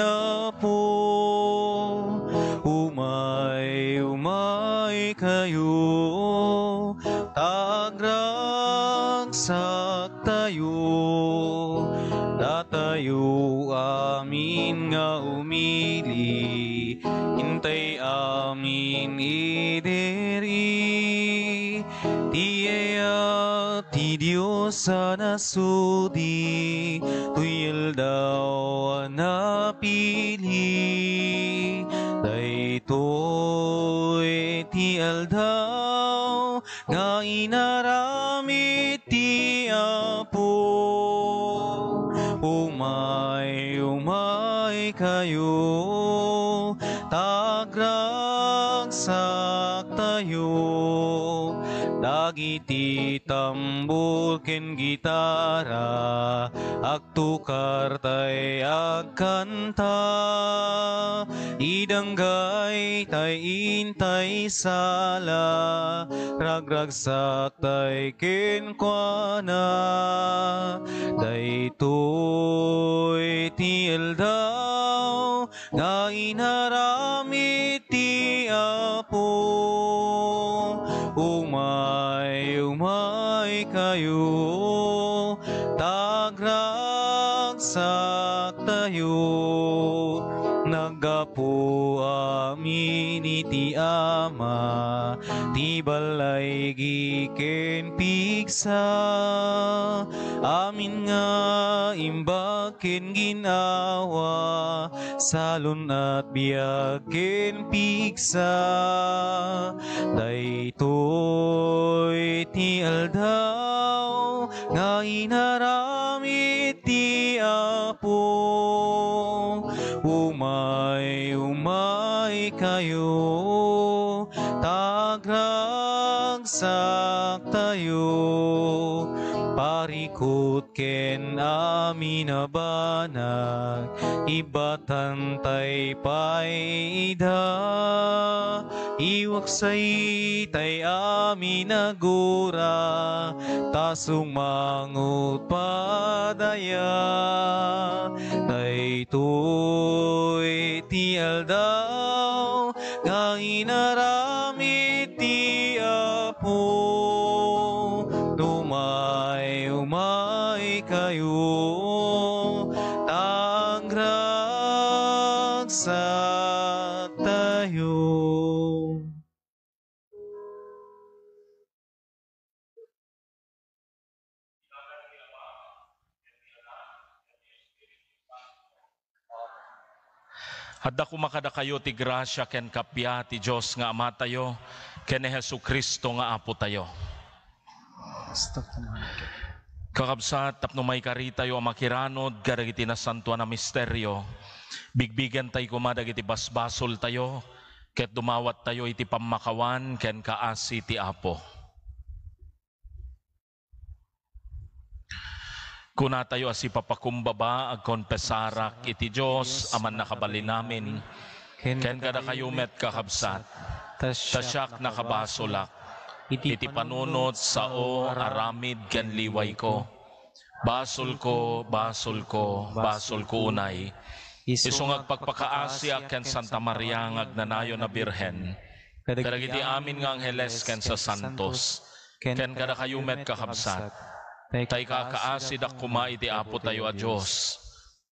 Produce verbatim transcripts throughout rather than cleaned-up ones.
Apo, umay, umay kayo, ta agragsaktayo, datayo amin nga umili, intay amin idiri. Ti ayat ti Dios a nasudi, toy aldaw a napili. Daytoy ti aldaw nga inaramid ti Apo. Umay, umay kayo, ta agragsaktayo. Dagiti tambor ken gitara, agtukartay agkanta. Idanggaytay intay sala, ragragsaktay kenkuana. Daytoy ti aldaw nga inaramid ti Apo. Umay, umay kayo, ta agragsaktayo. Naggapu amin iti Ama, ti balay giken pigsa. Amin nga imbag ken ginawa, salun-at, biag ken pigsa. Daytoy ti aldaw nga inaramid ti Apo. Umay, umay kayo, ta agragsaktayo. Parikut ken amin a banag, ibbatantay pay ida. Iwaksaytay amin a gura, ta sumangutpad aya. Daytoy ti aldaw nga inaramid ti Apo. Umay, umay kayo, ta agragsaktayo. Adda koma kadakayo ti grasia ken kappia ti Dios nga Amatayo ken ni Jesu-Cristo nga Apotayo. Kakabsat, tapno maikaritayo a makiranud kadagiti nasantoan a misterio, bigbigentay koma dagiti basbasoltayo ket dumawattayo iti pammakawan ken kaasi ti Apo. Kunatayo a sipapakumbaba, agkonfesarak iti Dios a Mannakabalin-amin, ken kadakayo met, kakabsat, ta siak nakabasolak iti panunot, sao, aramid ken liwayko. Basolko, basolko, basolko unay. Isu nga agpakpakaasiak ken Santa Maria nga agnanayon a Birhen, kadagiti amin nga angheles ken sasantos, ken kadakayo met, kakabsat, ta ikakaasidak koma iti Apotayo a Dios.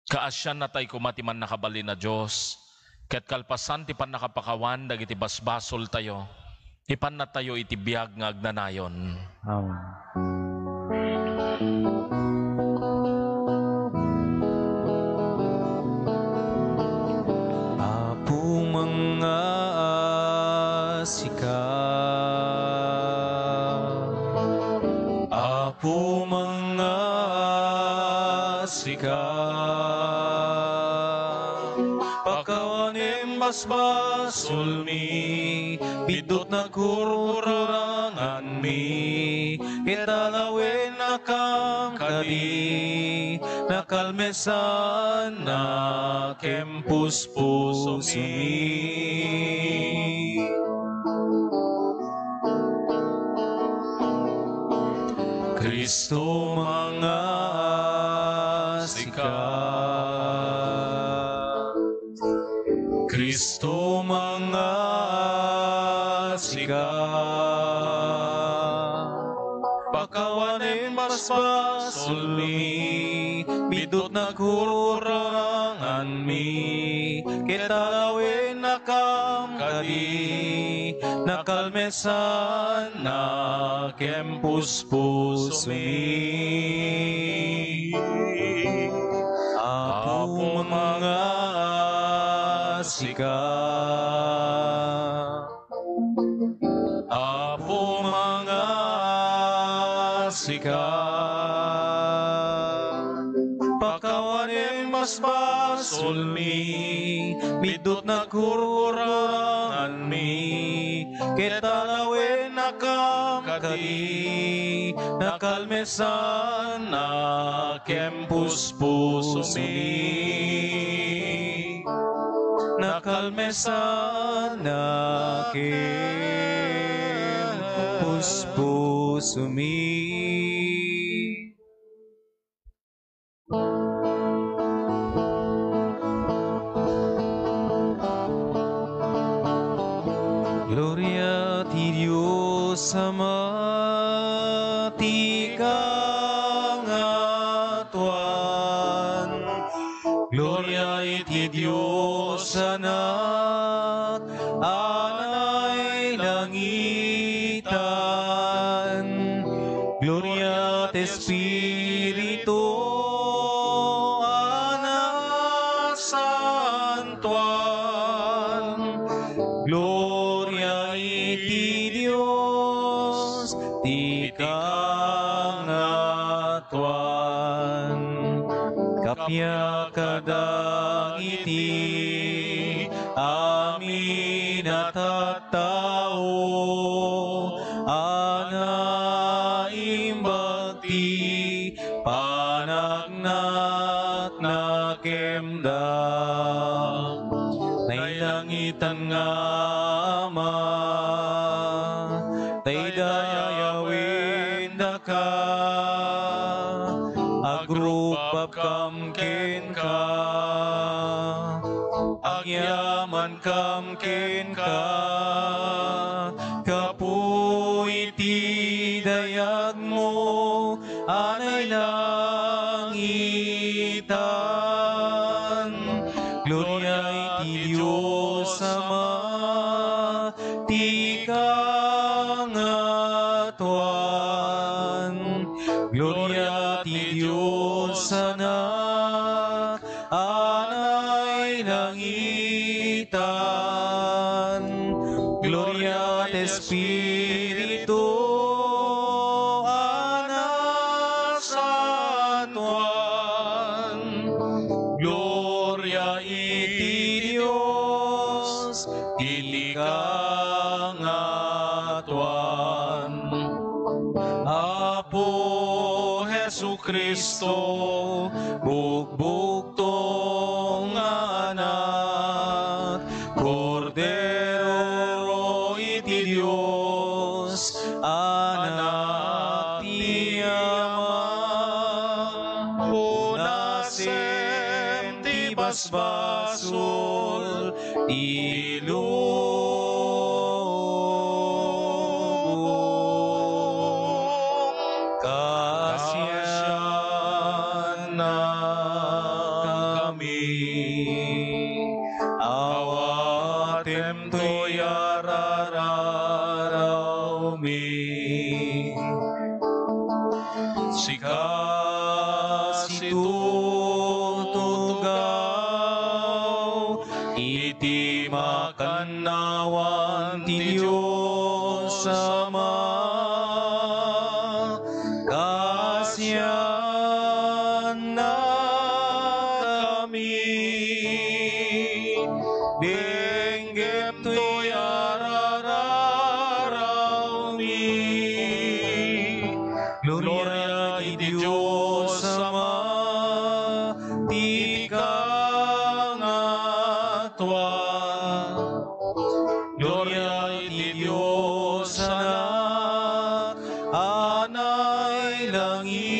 Kaasiannatay koma ti Mannakabalin a Dios, ket kalpasan ti pannakapakawan dagiti basbasoltayo, ipannatayo iti biag nga agnanayon. Amen. Apo, mangngaasika. Apo, mangngaasika. Pakawanem basbasolmi, biddut nakurkuranganmi, ket alawennakam kadi, nakalmesannak ken puspusomi. Cristo, mangngaasika. Kristo, mangnga sika. Pakawanen basbasolmi, biddut naghurhuranganmi, ket alawen nakam kadi, nakalmesan nakem puspusomi. Apo, mangnga sika. Apo, mangnga sika. Pakawanen basbasolmi, biddut naghurhuranganmi, ket alawen nakam kadi, nakalmesan nakem puspusomi. Nakalmesan nakem puspusomi. Gloria ti Dios Ama, ti kangatuan. Gloria iti Dios Anak a nailangitan. Gloria ti Espiritu a nasantuan. Gloria iti Dios ti kangatuan. Kappia kadagiti amin a tattao a naimbag ti panagnaknakemda. Nailangitan nga Ama, taydayawendaka, agrupabkam kenka, agyamankam kenka, gapu iti dayagmo a nailangitan. Gloria iti Dios Ama, ti kangatuan. Gloria ti Dios Anak a nailangitan. Gloria ti Espiritu a nasantuan. Gloria iti Dios iti kangatuan. Apo Jesu-Cristo, bugbugto nga Anak, Kordero iti Dios, Anak ti Ama, punasem ti basbasol ti lubong. Kasiannakami, awatem toy arararawmi. Sika sitututugaw iti makannawan ti Dios Ama. Kasiannakami, denggem toy arararawmi. Gloria iti Dios Ama ti kangatuan. Gloria iti Dios Anak a nailangitan.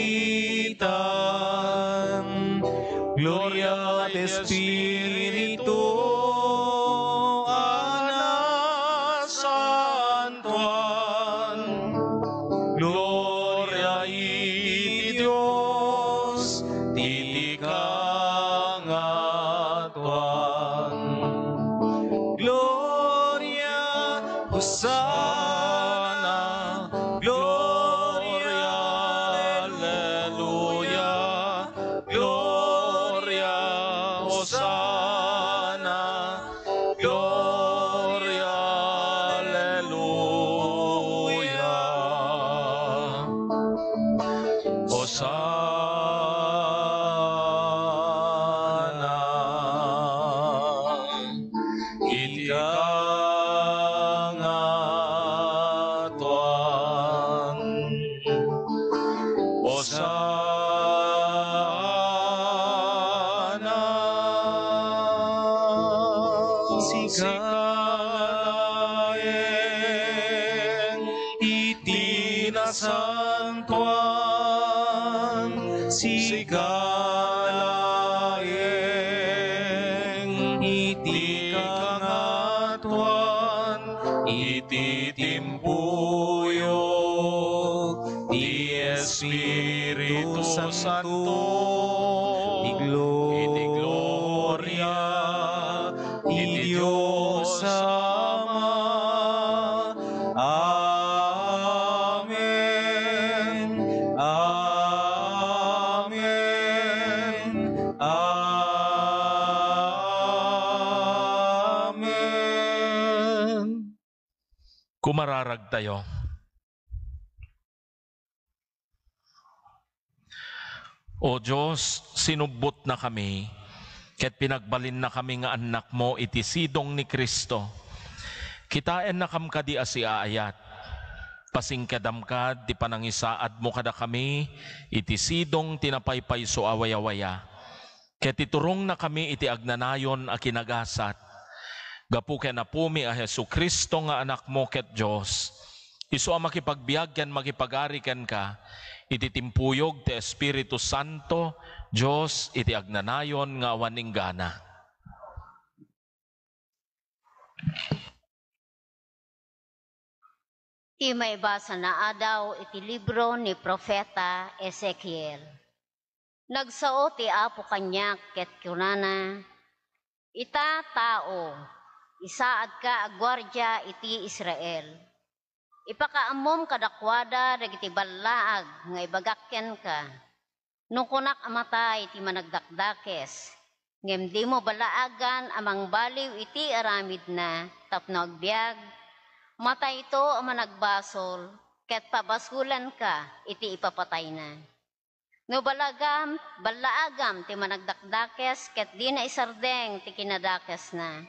Gloria ti Espiritu Hosanna, Gloria, Alleluia, Gloria, Hosanna, Gloria, Alleluia. Hosanna iti kangatoan. Hosanna. Sika laeng iti nasantoan, sika laeng iti kangatoan, iti timpuyog ti Espiritu Santo, iti gloria ti Dios Ama. Amen. Amen. Amen. Kumararagtayo. O Dios, sinubbotnakami, ket pinagbalinnakami nga annakmo iti sidong ni Cristo. Kitaennakam kadi a siaayat. Pasingkedam kad ti panangisaadmo kadakami iti sidong ti napaypayso a wayawaya. Ket iturongnakami iti agnanayon a kinagasat. Gapu ken Apomi a Jesu-Cristo nga Anakmo ket Dios, isu a makipagbiag ken makipagari kenka iti timpuyog ti Espiritu Santo, Dios iti agnanayon nga awan inggana. Ti maibasana a daw iti libro ni Profeta Ezekiel. Nagsao ti Apo kaniak ket kunana, "Ita, tao, isaadka a guardia iti Israel. Ipakaammom kadakuada dagiti ballaag nga ibagak kenka. No kunak a matay ti managdakdakes, ngem dimo balaagan a mangbaliw iti aramidna tapno agbiag, matayto a managbasol ket pabasolanka iti ipapatayna. No balagam, ballaagam ti managdakdakes ket dina isardeng ti kinadakesna,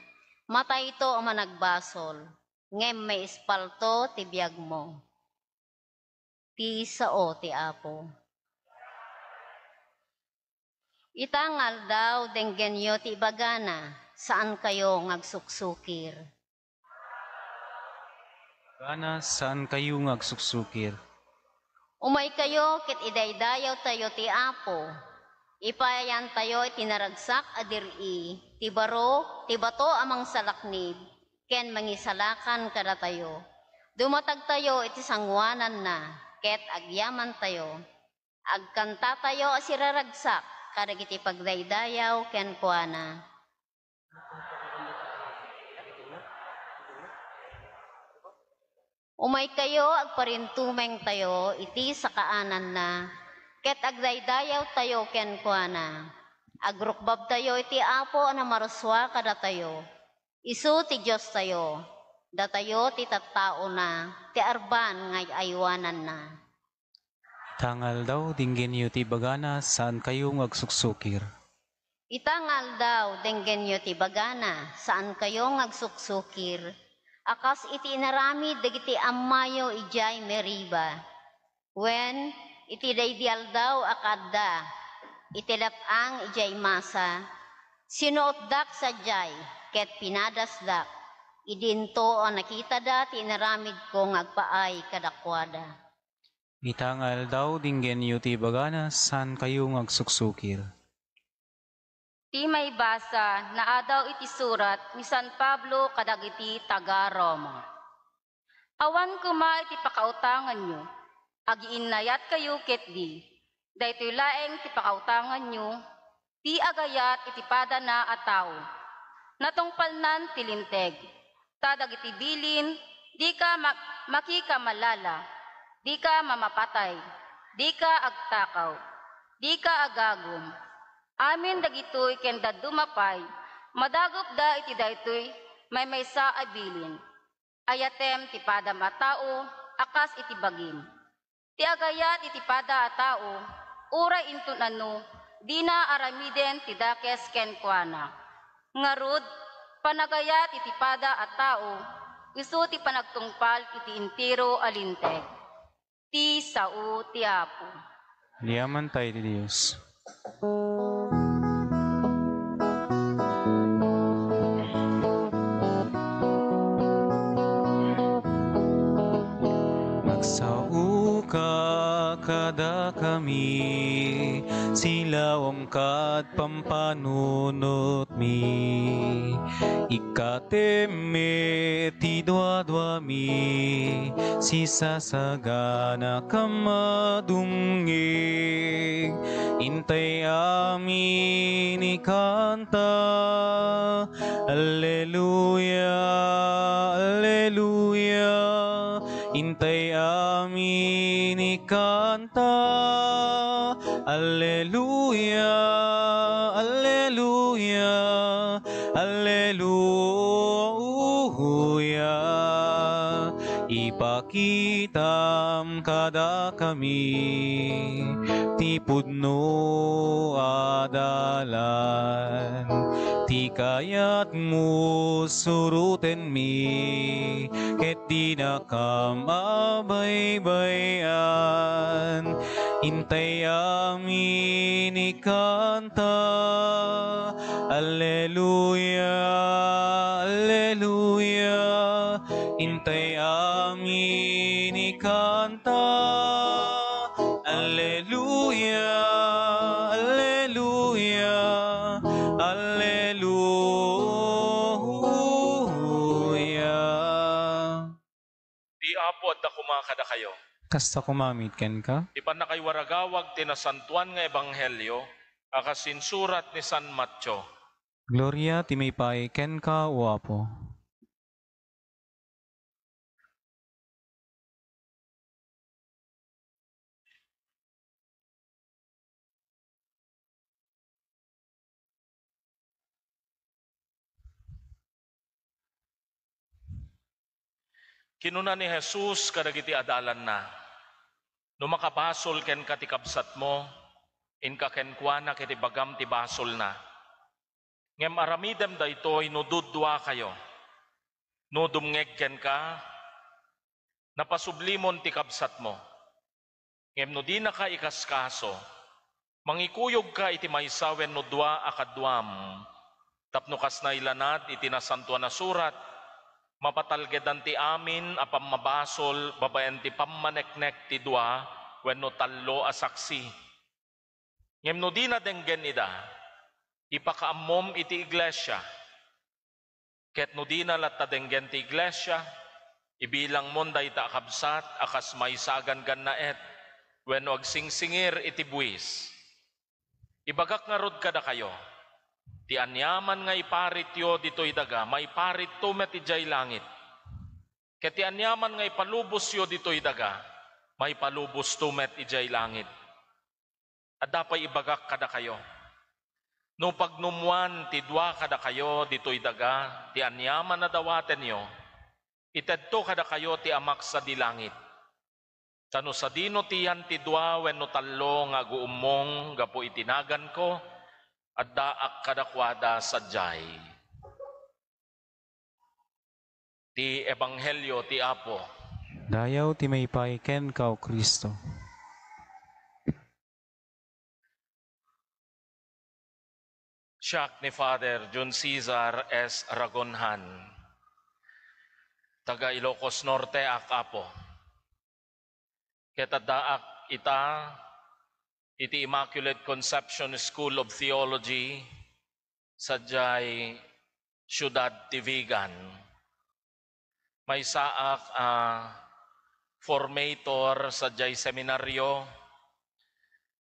matayto a managbasol, ngem maispalto ti biagmo." Ti sao ti Apo. Ita nga aldaw, denggenyo ti ibagana, saankayo nga agsuksukir. Ibagana, saankayo nga agsuksukir. Umaykayo ket idaydayawtayo ti Apo. Ipayantayo iti naragsak a dir-i, ti baro, ti bato a mangsalaknib, ken mangisalakan kadatayo. Dumatagtayo iti sangoananna, ket agyamantayo. Agkantatayo a siraragsak kadagiti pagdaydayaw kenkuana. Umaykayo, agparintumengtayo iti sakaananna, ket agdaydayawtayo kenkuana. Agrukbabtayo iti Apo a namarsua kadatayo. Isu ti Diostayo, datayo ti tattaona, ti arban nga ay-aywananna. Ita nga aldaw, denggenyo ti ibagana, saankayo nga agsuksukir. Ita nga aldaw, denggenyo ti ibagana, saankayo nga agsuksukir, a kas iti inaramid dagiti ammayo idiay Meriba. Wen, iti daydi aldaw a kaadda, iti let-ang idiay Masa, sinuotdak sadiay ket pinadasdak, idinto a nakitada ti inaramidko nga agpaay kadakuada. Ita nga aldaw, denggenyo ti ibagana, saankayo nga agsuksukir. Ti maibasa naadaw iti surat ni San Pablo kadagiti taga-Roma. Awan koma iti pakautanganyo, agiinnayatkayo ketdi. Daytoy laeng ti pakautanganyo, ti agayat iti padana a tao. Natungpalnan ti Linteg, ta dagiti bilin Dika ma-, makikamalala, dika mamapatay, dika agtakaw, dika agagum. Amin dagitoy ken dadduma pay, madagupda iti daytoy maymaysa a bilin. Ayatem ti padam a tao a kas iti bagim. Ti agayat iti pada a tao, uray inton ano, dina aramiden ti dakes kenkuana. Ngarud, panagayat iti pada a tao, isu ti panagtungpal iti entero a linteg. Ti sao ti Apo. Yaman tayo ti Dios. Magsaoka kadakami, silawam kad pampanunotmi. Ikkatem met ti duaduami, sisasagana ka madungngeg. Intay amin ikanta, Alleluia, Alleluia. Intay amin ikanta, Alleluia, Alleluia, Alleluia. Ipakitam kadakami ti pudno a dalan, ti kayatmo surotenmi, ket dinakam a baybay-an. Intay amin ikanta, Alleluia, Alleluia. Intay amin ikanta, Alleluia, Alleluia, Alleluia. Ti Apo adda koma kadakayo. Kasta koma met kenka. Ti pannakaiwaragawag ti nasantoan nga ebanghelio a kas insurat ni San Mateo. Gloria ti maipaay kenka, O Apo. Kinuna ni Jesus kadagiti adalanna, "No makabasol kenka ti kabsatmo, inka kenkuana ket ibagam ti basolna. Ngem aramidem daytoy no duduakayo. No dumngeg kenka, napasublimon ti kabsatmo. Ngem no dinaka ikaskaso, mangikuyogka iti maysa wenno dua a kaduam, tapno kas nailanad iti Nasantoan a Surat, mapatalgedan ti amin a pammabasol babaen ti pammaneknek ti dua wenno tallo a saksi. Ngem no dina denggen ida, ipakaammom iti iglesia. Ket no dina latta denggen ti iglesia, ibilangmon dayta a kabsat a kas maysa a ganggannaet wenno agsingsingir iti buis. Ibagak ngarud kadakayo, ti aniaman nga iparityo ditoy daga, maiparitto met idiay langit. Ket ti aniaman nga ipalubosyo ditoy daga, maipalubosto met idiay langit. Adda pay ibagak kadakayo, no pagnumoan ti dua kadakayo ditoy daga ti aniaman a dawatenyo, itedto kadakayo ti Amak sadi langit. Ta no sadino ti yan ti dua wenno tallo nga aguummong gapu iti naganko, addaak kadakuada sadiay." Ti Ebanghelio ti Apo. Dayaw ti maipaay kenka, O Cristo. Siak ni Father John Cesar S. Ragonhan, taga Ilocos Norte ak, Apo. Ket addaak ita iti Immaculate Conception School of Theology sadiay Ciudad ti Vigan. Maysaak a formator sadiay seminario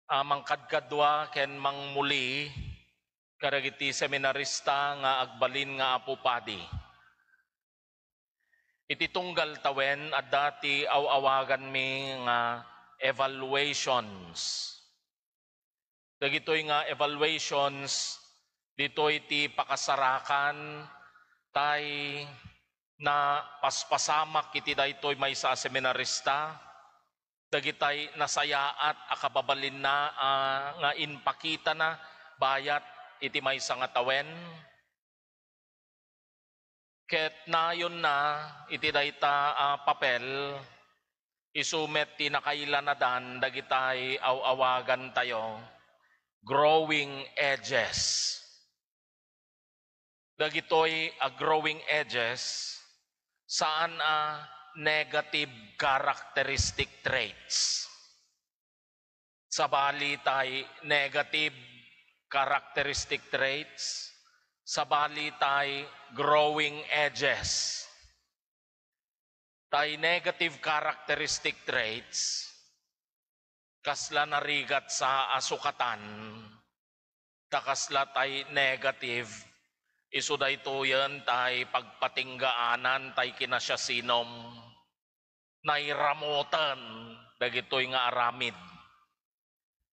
a mangkadkadua ken mangmuli kadagiti seminarista nga agbalin nga Apo Padi. Iti tunggal tawen, adda ti aw-awaganmi nga evaluations. Dagitoy nga evaluations, ditoy ti pakasarakan, tay napaspasamak iti daytoy maysa a seminarista, dagitay nasayaat a kababalinna a, nga impakitana bayat iti maysa nga tawen. Ket nayonna iti dayta a papel, isu met ti nakailanadan dagitay aw-awagantayo, growing edges. Dagitoy a growing edges, saan a negative characteristic traits. Sabali tay negative characteristic traits, sabali tay growing edges. Tay negative characteristic traits, kasla narigat sa a sukatan, ta kasla tay negative, isu daytoyen tay pagpatinggaanan tay kinasiasinom. Nairamoten dagitoy nga aramid.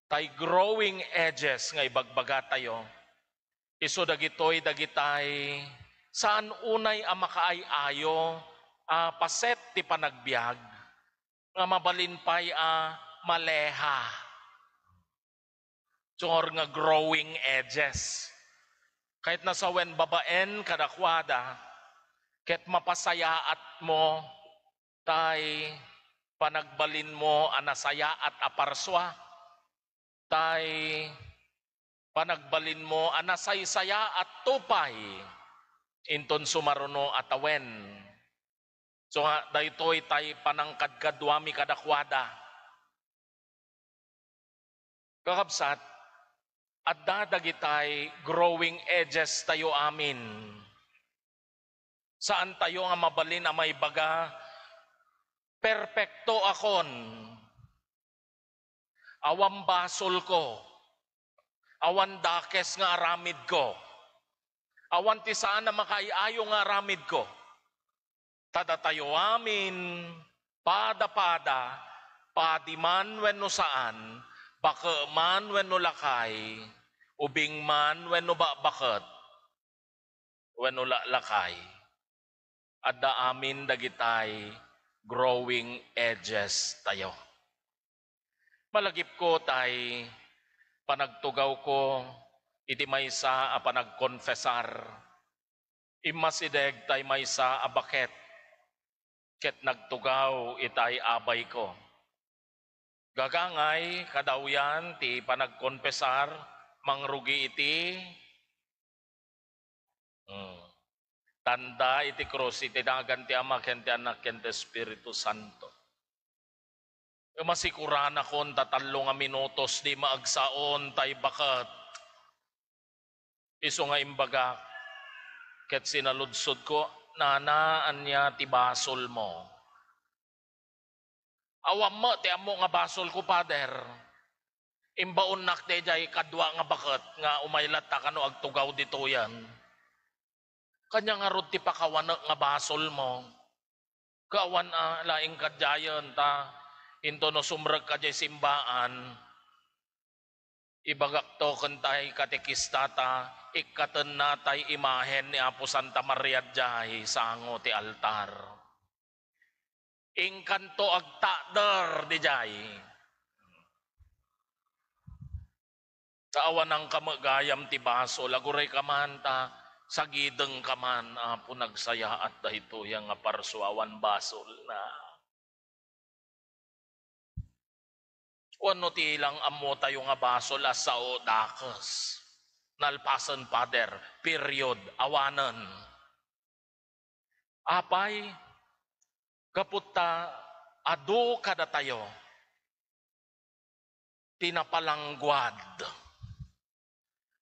Tay growing edges nga ibagbagatayo, isu dagitoy dagitay saan unay a makaay-ayo a paset ti panagbiag nga mabalin pay a maleha. Sungor nga growing edges. Ket nasawen babaen kadakuada, ket mapasayaatmo tay panagbalinmo a nasayaat a parsua, tay panagbalinmo a nasaysayaatto pay inton sumaruno a tawen. So nga, daytoy tay panangkadkaduami kadakuada. Kakabsat, adda dagitay growing edges tayo amin. Saan tayo nga mabalin a maibaga, "Perpekto akon. Awan basolko. Awan dakes nga aramidko. Awan ti saan a makaay-ayo nga aramidko." Ta datayo amin, pada-pada, padi man wenno saan, bake man wenno lakay, ubing man wenno bakbaket, wenno laklakay, adda amin dagitay growing edges tayo. Malagipko tay panagtugawko iti maysa a panagkonfesar. Immasideg tay maysa a baket ket nagtugaw itay abayko. Gagangay, kadawyan ti panagkonfesar, mangrugi iti, hmm, tanda iti krus, iti nagan ti Ama, ken ti Anak, ken ti Espiritu Santo. Masikuranakon ta tallo nga minutos di maagsaon tay baket. Isu nga imbagak, ket sinaludsodko, "Nana, ania ti basolmo?" "Awan met ti ammo nga basolko, Pader. Imbaonnak daydiay kadua nga baket nga umay latta kano agtugaw ditoyen." "Kania ngarud ti pakawanek nga basolmo? Kaawan a laeng kadiayen ta intono sumrekka diay simbaan, ibagakto ken tay katekista ta ikkatenna tay imahen ni Apo Santa Maria diay sango ti altar. Inkanto agtakder diay." Ta awananka met gayam ti basol, agurayka man ta sagidengka man, Apo, nagsayaat daytoy nga parsua, awan basolna. Wenno ti lang ammotayo nga basol a sao, dakes. Nalpasen, Pader, period, awanen. Apay, gapu ta adu kadatayo ti napalangguad.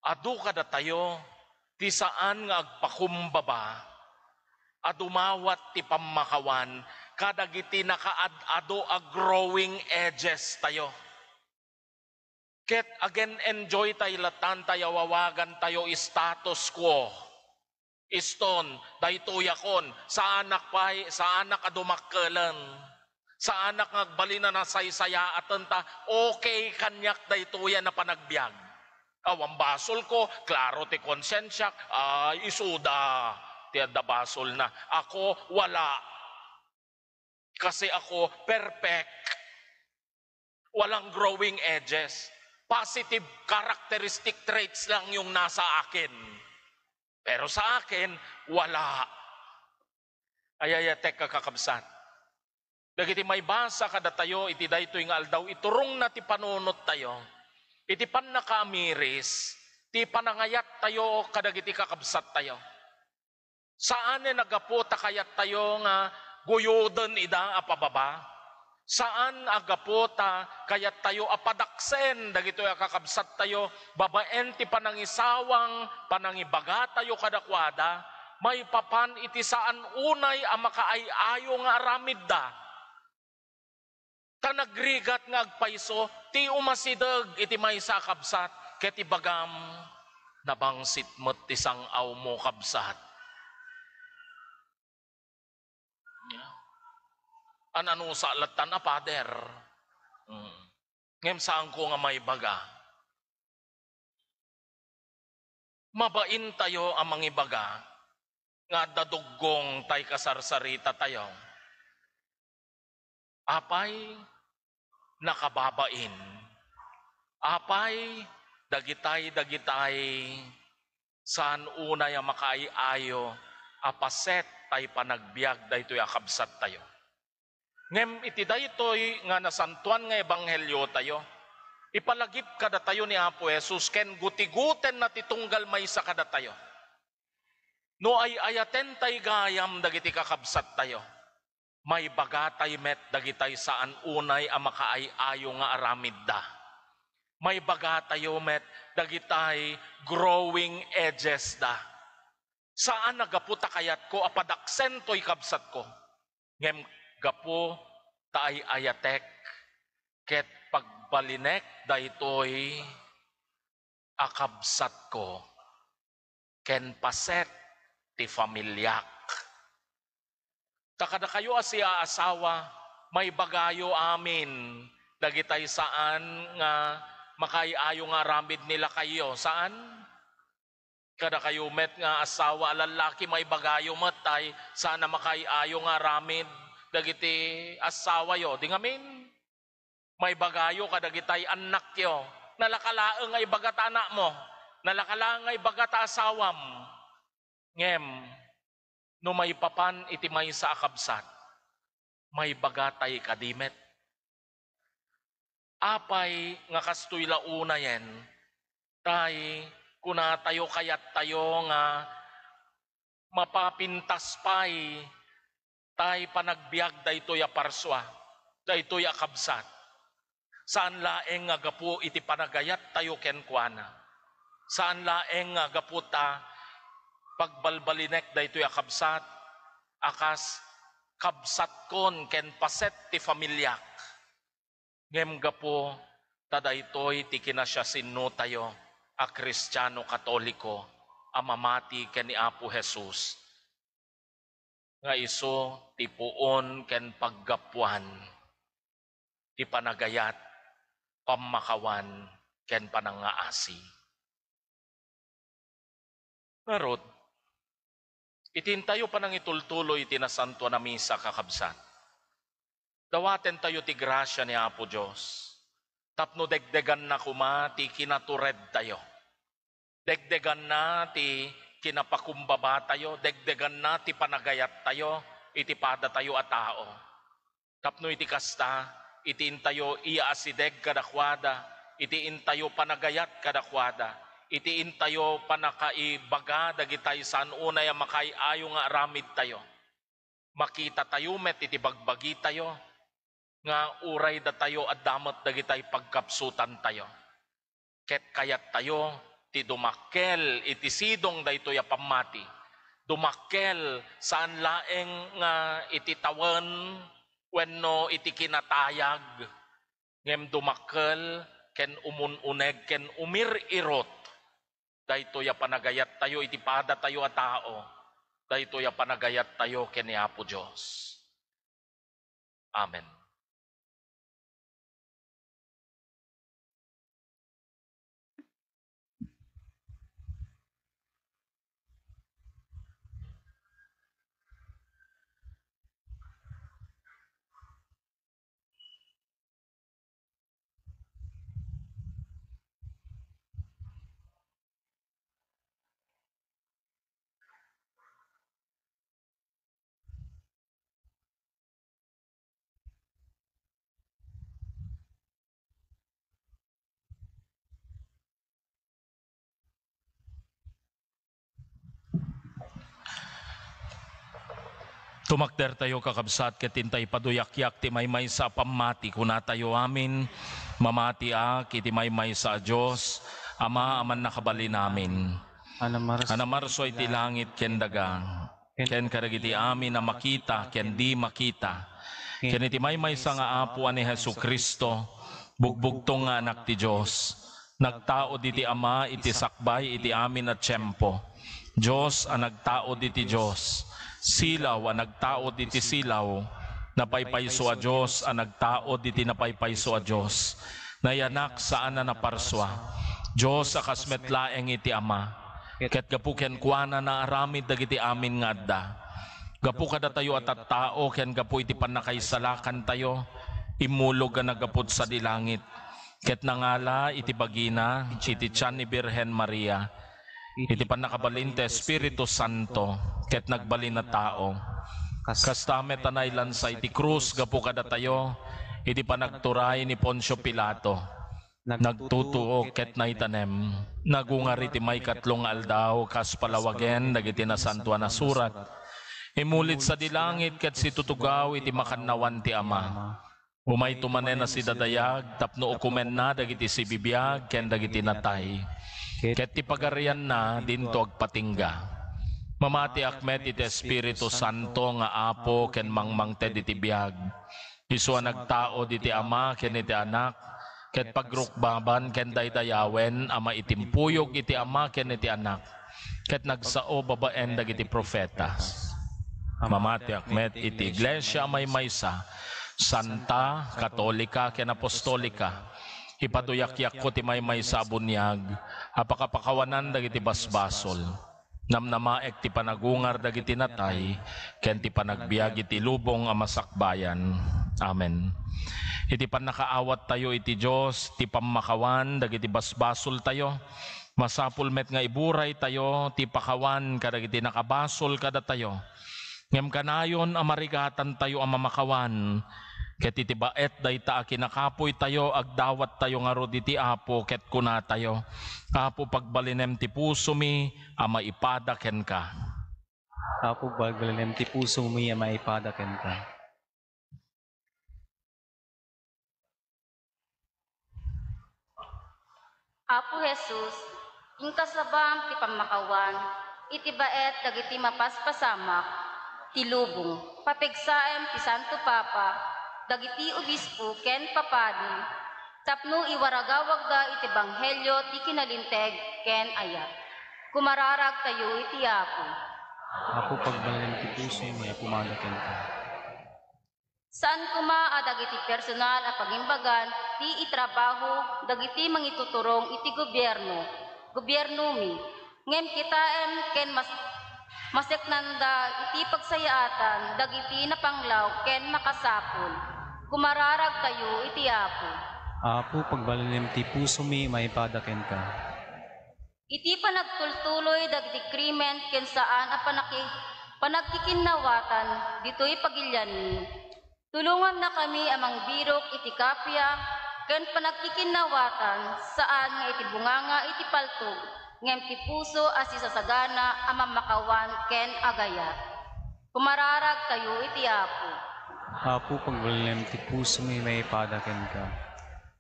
Adu kadatayo ti saan nga agpakumbaba a dumawat ti pammakawan kadagiti nakaad-adu a growing edges tayo. Ket agen-enjoy tay latan tay awawagan tayo status quo. Iston, daytoyakon, saanak pay, saanak a dumakkelen. Saanak nga agbalin a nasaysayaaten ta okay kaniak daytoy a napanagbiag. Awan basolko, klaro ti konsensiak, ay, isuda ti adda basolna. Ako, wala. Kasi ako, perfect. Walang growing edges. Positive characteristic traits lang yung nasa akin. Pero sa akin, wala. Ay, ay, tek, kakabsat. Dagiti maibasa kadatayo iti daytoy nga aldaw, iturongna ti panunottayo. Iti pannakaamiris, ti panangayattayo kadagiti kakabsattayo. Saanen a gapu ta kayattayo nga guyoden ida a pababa. Saan a gapu ta kayattayo a padaksen dagitoy a kakabsattayo babaen ti panangisawang panangibagatayo kadakuada, maipapan iti saan unay a makaay-ayo nga aramidda. Ta nagrigat nga agpayso ti umasideg iti maysa a kabsat, ket ibagam, nabangsit met ti sang-awmo, kabsat. Ananusa lattan a pader. Mm. Ngem saanko nga maibaga. Mabaintayo a mangibaga nga adda duggong tay kasarsaritatayo. Apay nakababain? Apay dagitay, dagitay saan unay a makaay-ayo a paset tay panagbiag daytoy a kabsattayo? Ngem iti daytoy nga nasantoan nga ebangheliotayo, ipalagip kadatayo ni Apo Jesus ken gutiguten na ti tunggal maysa kadatayo. No ay-ayaten tay gayam dagiti kakabsattayo, maibaga tay met dagitay saan unay a makaay-ayo nga aramidda. Maibaga tayo met dagitay growing edges da. Saan a gapu ta kayatko a padaksen toy kabsatko, ngem gapu ta ay-ayatek ket pagbalinek daytoy a kabsatko ken paset ti familiak. Ta kadakayo a siaasawa, maibagayo amin dagitay saan nga makaay-ayo nga aramid ni lakayyo. Saan? Kadakayo met nga asawa a lallaki, maibagayo met tay saan a makaay-ayo nga aramid dagiti asawayo. Di ngamin? Maibagayo kadagitay annakyo, nalaka laeng nga ibaga ta anakmo, nalaka laeng nga ibaga ta asawam. Ngem, no maipapan iti maysa a kabsat, maibaga tay kadi met. Apay nga kastoy la unayen, tay kunatayo, kayattayo nga mapapintas pay tay panagbiag daytoy a parsua, daytoy a kabsat. Saan laeng nga gapu iti panagayattayo kenkuana. Saan laeng nga gapu ta pagbalbalinek daytoy a kabsat, a kas kabsatkon ken paset ti familiak. Ngem gapu ta daytoy ti kinasiasinnotayo a Kristiano Katoliko a mamati ken ni Apo Jesus, nga isu ti puon ken paggapuan ti panagayat, pammakawan, ken panangngaasi. Ngarud, iti intayo panangitultuloy iti Nasantoan a Misa, kakabsat, dawatentayo ti grasia ni Apo Dios tapno degdeganna koma ti kinaturedtayo. Degdeganna ti kinapakumbabatayo, degdeganna ti panagayattayo iti padatayo a tao. Tapno iti kasta, iti intayo iyaasideg kadakuada, iti intayo panagayat kadakuada, iti intayo pannakaibaga dagitay saan unay a makaay-ayo nga aramidtayo, makitatayo met iti bagbagitayo nga uray datayo adda met dagitay pagkapsutantayo. Ket kayattayo ti dumakkel iti sidong daytoy a pammati. Dumakkel saan laeng nga iti tawen wenno iti kinatayag, ngem dumakkel ken umun-uneg ken umir-irot daytoy a panagayattayo iti padatayo a tao. daytoy a panagayattayo ken ni Apo Dios. Amen. Tumakdertayo, kakabsat, ket inta ipaduyakyak ti maymaysa a pammati. Kunatayo amin, mamatiak iti maymaysa a Dios, Ama a mannakabalin amin. A namarso iti langit ken daga, ken kadagiti amin a makita ken di makita, ken iti maymaysa nga Apo a ni Jesu-Cristo, bugbugtong nga Anak ti Dios, nagtaud iti Ama iti sakbay iti amin a tiempo. Dios a nagtaud iti Dios, silaw a nagtaud iti silaw, napaypayso a Dios a nagtaud iti napaypayso a Dios, nayanak saan a naparsua, Dios a kas met laeng iti Ama, ket gapu kenkuana naaramid dagiti amin nga adda. Gapu kadatayo a tattao ken gapu iti pannakaisalakantayo, immulog a naggapud sadi langit, ket nangala iti bagina iti tian ni Birhen Maria, iti pannakabalin ti Espiritu Santo, ket nagbalin a tao. Kasta met a nailansa iti krus gapu kadatayo iti panagturay ni Poncio Pilato. Nagtutuok ket naitanem. Nagungar iti maikatlo nga aldaw kas palawagen dagiti Nasantoan a Surat. Immulid sadi langit ket situtugaw iti makannawan ti Ama. Umayto manen a sidadayag tapno ukomenna dagiti sibibiag ken dagiti natay. Ket ti pagarianna dinto agpatingga. Mamatiak met iti Espiritu Santo nga Apo ken mangmangted iti biag. Isu a nagtaud iti Ama ken iti Anak, ket pagrukbaban ken daydayawen a maitimpuyog iti Ama ken iti Anak, ket nagsao babaen dagiti profeta. Mamatiak met iti Iglesia a maymaysa, santa, katolika, ken apostolika. Ipaduyakyakko ti maymaysa a buniag a pakapakawanan dagiti basbasol. Namnamaek ti panagungar dagiti natay ken ti panagbiag iti lubong a masakbayan. Amen. Iti pannakaawattayo iti Dios ti pammakawan dagiti basbasoltayo, masapul met nga iburaytayo ti pakawan kadagiti nakabasol kadatayo. Ngem kanayon a marigatantayo a mamakawan, ket iti baet dayta a kinakapuytayo, agdawattayo ngarud iti Apo ket kunatayo, Apo, pagbalinem ti pusomi a maipada kenka. Apo, pagbalinem ti pusomi a maipada kenka. Apo Jesus, inka sabam ti pammakawan iti baet dagiti mapaspasamak ti lubong. Papigsaem ti Santo Papa, dagiti obispo ken papadi, tapno iwaragawagda iti ebanghelio ti kinalinteg ken ayat. Kumararagtayo iti Apo. Apo, pagbalinem ti pusomi a pumada kenka. Saan koma a dagiti personal a pagimbagan ti itrabaho dagiti mangituturong iti gobierno, gobiernomi, ngem kitaem ken mas-, maseknanda iti pagsayaatan dagiti napanglaw ken makasapul. Kumararagtayo iti Apo. Apo, pagbalinem ti pusomi maipada kenka. Iti panagtultuloy dagiti krimen ken saan a panaki-, panagkikinnawatan ditoy pagilianmi, tulongannakami a mangbirok iti kappia ken panagkikinnawatan, saan nga iti bunganga iti paltog, ngem ti puso a sisasagana a mammakawan ken agayat. Kumararagtayo iti Apo. Apo, pagbalinem ti pusomi maipada kenka.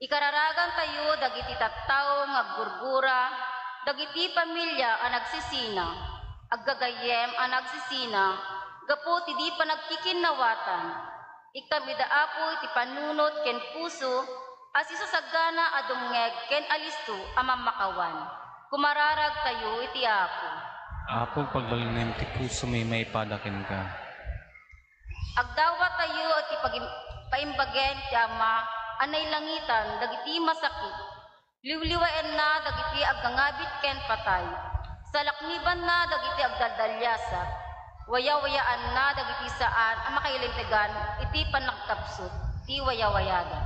Ikararagantayo dagiti tattao nga aggurgura, dagiti pamilia a nagsisina, aggagayyem a nagsisina, gapu ti di panagkikinnawatan. Ikkamida, Apo, iti panunot ken puso a sisasagana a dumngeg ken alisto a mammakawan. Kumararagtayo iti Apo. Apo, pagbalinem ti pusomi maipada kenka. Agdawatayo iti pagim-, paimbagen ti Ama a nailangitan dagiti masakit. Liwliwaenna dagiti agngangabit ken patay. Salaknibanna dagiti agdaldaliasa. Wayawayaanna dagiti saan a makailintegan iti pannakapsut ti wayawayada.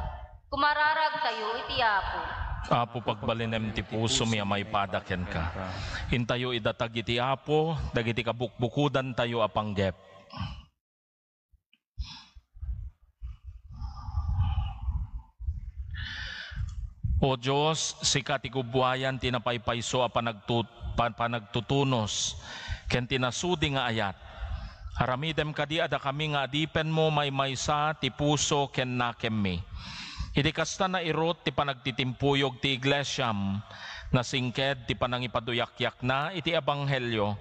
Kumararagtayo iti Apo. Apo, pagbalinem ti pusomi a maipada kenka. Intayo idatag iti Apo dagiti kabukbukodantayo a panggep. O Dios, sika ti gubbuayan ti napaypayso a panagtut-, pan-, panagtutunos ken ti nasudi nga ayat. Aramidem kadi a dakami nga adipenmo maymaysa ti puso ken nakemmi. Idi kasta, nairut ti panagtitimpuyog ti iglesiam, nasingked ti panangipaduyakyakna iti ebanghelio,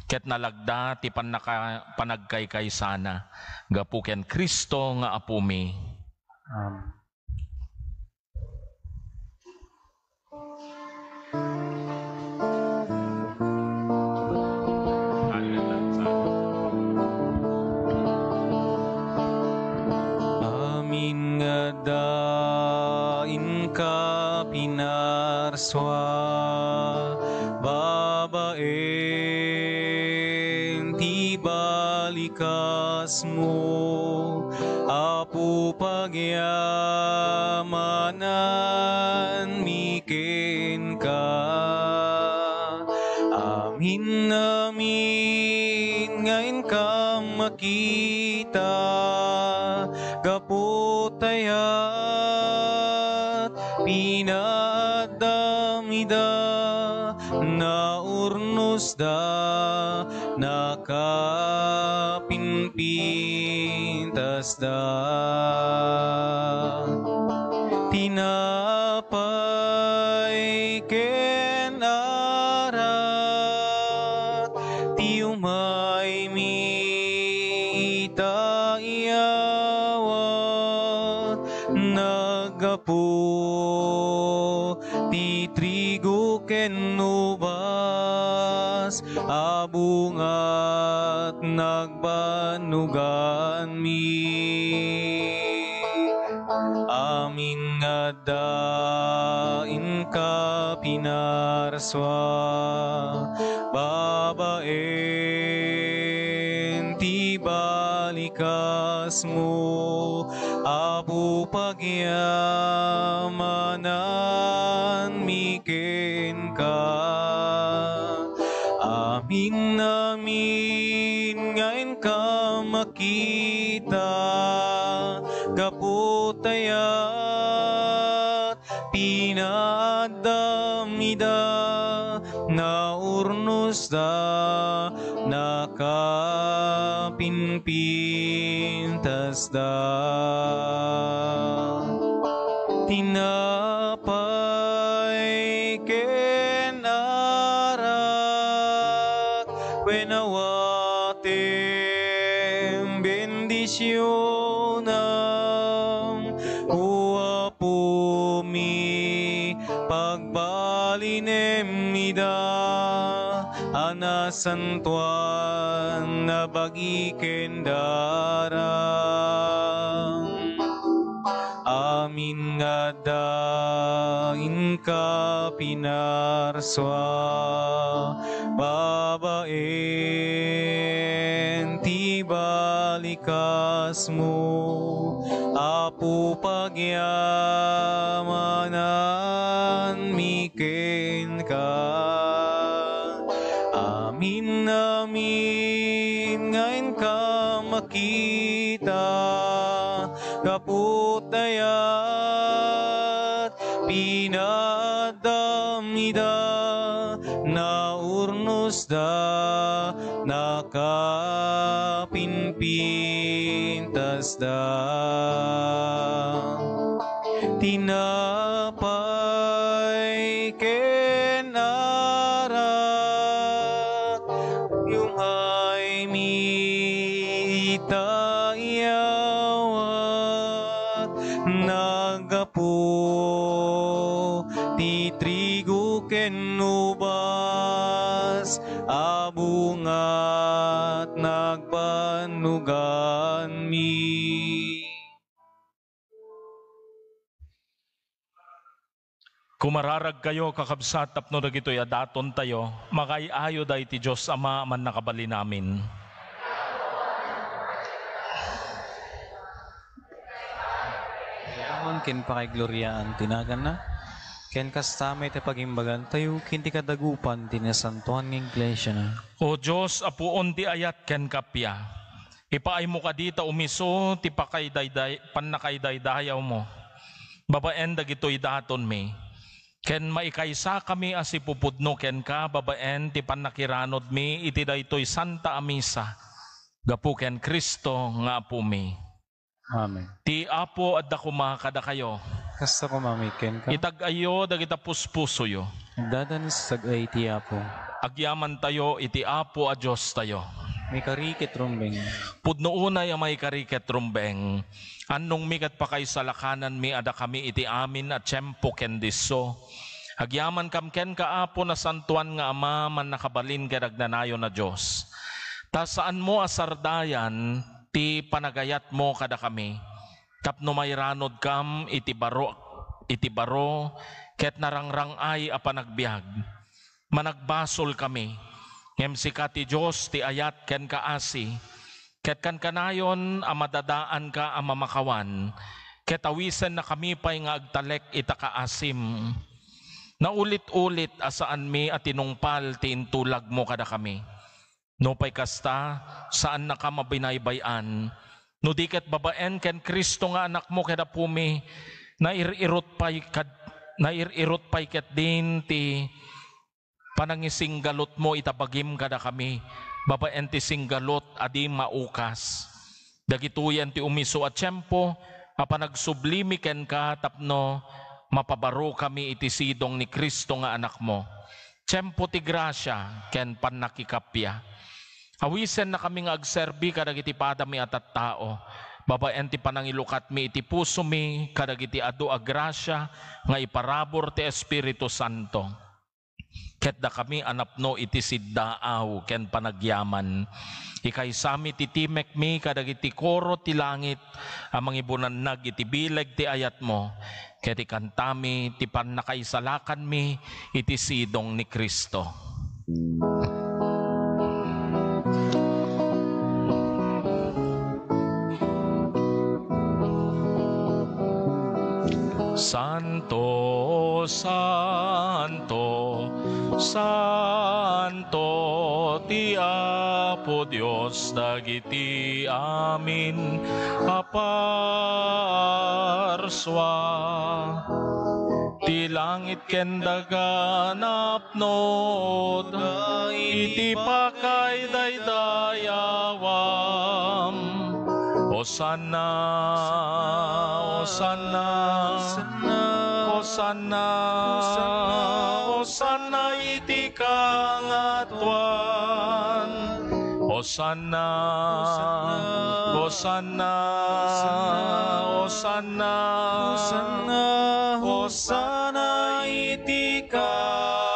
ket nalagda ti pannaka-, panagkaykaysana. Gapu ken Cristo nga Apomi. Amen. Amin nga adda inka pinarsua babaen ti balikasmo, Apo, pagyamananmi kenka. Amin, amin nga inka makita gapu ta ayat, pinaaddam ida, naurnosda, nakapimpintasda. Tinapay ken arak ti umaymi ita iyawat, naggapu ti trigo ken ubas a bungat nagbannuganmi. Amin nga adda inka pinarsua babaen ti balikasmo, Apo, pagyamananmi kenka. Amin, amin nga inka makita gapu ta ayat, pinaaddam ida, naurnosda, nakapimpintasda. Tinapay ken arak, wen awatem bendisionam, O Apomi, pagbalinem ida a nasantoan a bagi ken darang. Amin nga adda inka pinarsua babaen ti balikasmo, Apo, pagyamananmi kenka. Amin, amin nga inka makita gapu ta ayat, pinaaddam ida, naurnosda, nakapimpintasda. Tinapay ken arak, umaymi ita iyawat, naggapu ti trigo ken ubas a nagbannoganmi. Kumararagkayo, kakabsat, tapno dagitoy a datontayo, makaay-ayo da iti Dios Ama a Mannakabalin-amin. Yaman ken pakaigloriaan ti naganna, ken kasta met ti pagimbagantayo ken ti kadagupan ti nasantoan nga iglesiana. O Dios, Apuon ti ayat ken kappia, ipaaymo kadi ta umiso ti pakaydayday-, pannakaydaydayawmo babaen dagitoy datonmi, ken maikaysakami a sipupudno kenka babaen ti pannakiranodmi iti daytoy Santa a Misa, gapu ken Cristo nga Apomi. Amen. Ti Apo adda koma kadakayo. Kasta koma met kenka. Itag-ayyo dagita puspusoyo. Agdadanes tag-ay ti Apo. Agyamantayo iti Apo a Diostayo. Maikari ket rumbeng. Pudno unay a maikari ket rumbeng, annongmi ket pakaisalakananmi a dakami iti amin a tiempo ken disso. Agyamankam kenka, Apo, Nasantoan nga Ama, Mannakabalin ken Agnanayon a Dios. Ta saanmo a sardayan ti panagayatmo kadakami, tapno mairanodkam iti baro, iti baro ket narangrang-ay a panagbiag. Managbasolkami, ngem sika ti Dios ti ayat ken kaasi, ket kankanayon a madadaanka a mamakawan, ket awisennakami pay nga agtalek ita kaasim. Naulit-ulit a saanmi a tinungpal ti intulagmo kadakami. Nupay kasta, saannakam a binaybay-an, no di ket babaen ken Cristo nga Anakmo ken Apomi, nair-irot pay kad-, nair-irot pay ketdin ti panangisinggalutmo ita bagim kadakami, babaen ti singgalut a di maukas. Dagitoyen ti umiso a tiempo a panagsublimi kenka tapno mapabarokami iti sidong ni Cristo nga Anakmo. Tiempo ti grasia ken pannakikappia. Awisennakami nga agserbi kadagiti padami a tattao, babaen ti panangilukatmi iti pusomi kadagiti adu a grasia nga iparabur ti Espiritu Santo. Ket dakami a napno iti siddaaw ken panagyaman, ikaysami ti timekmi kadagiti koro ti langit a mangibunannag iti bileg ti ayatmo, ket ikantami ti pannakaisalakanmi iti sidong ni Cristo. Santo, santo, santo ti Apo Dios dagiti amin a parsua. Ti langit ken daga napnoda iti pakaidaydayawam. Hosanna, Hosanna, Hosanna, Hosanna iti kangatoan. Hosanna, Hosanna, Hosanna, Hosanna iti kangatoan.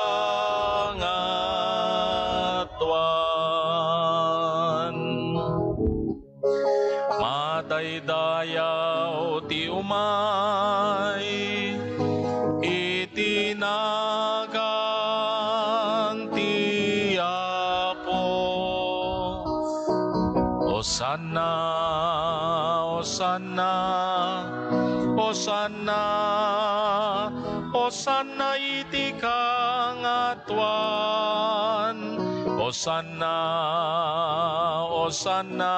Madaydayaw ti umay iti nagan ti Apo. Hosanna, Hosanna, Hosanna, Hosanna iti kangatoan. Hosanna, Hosanna,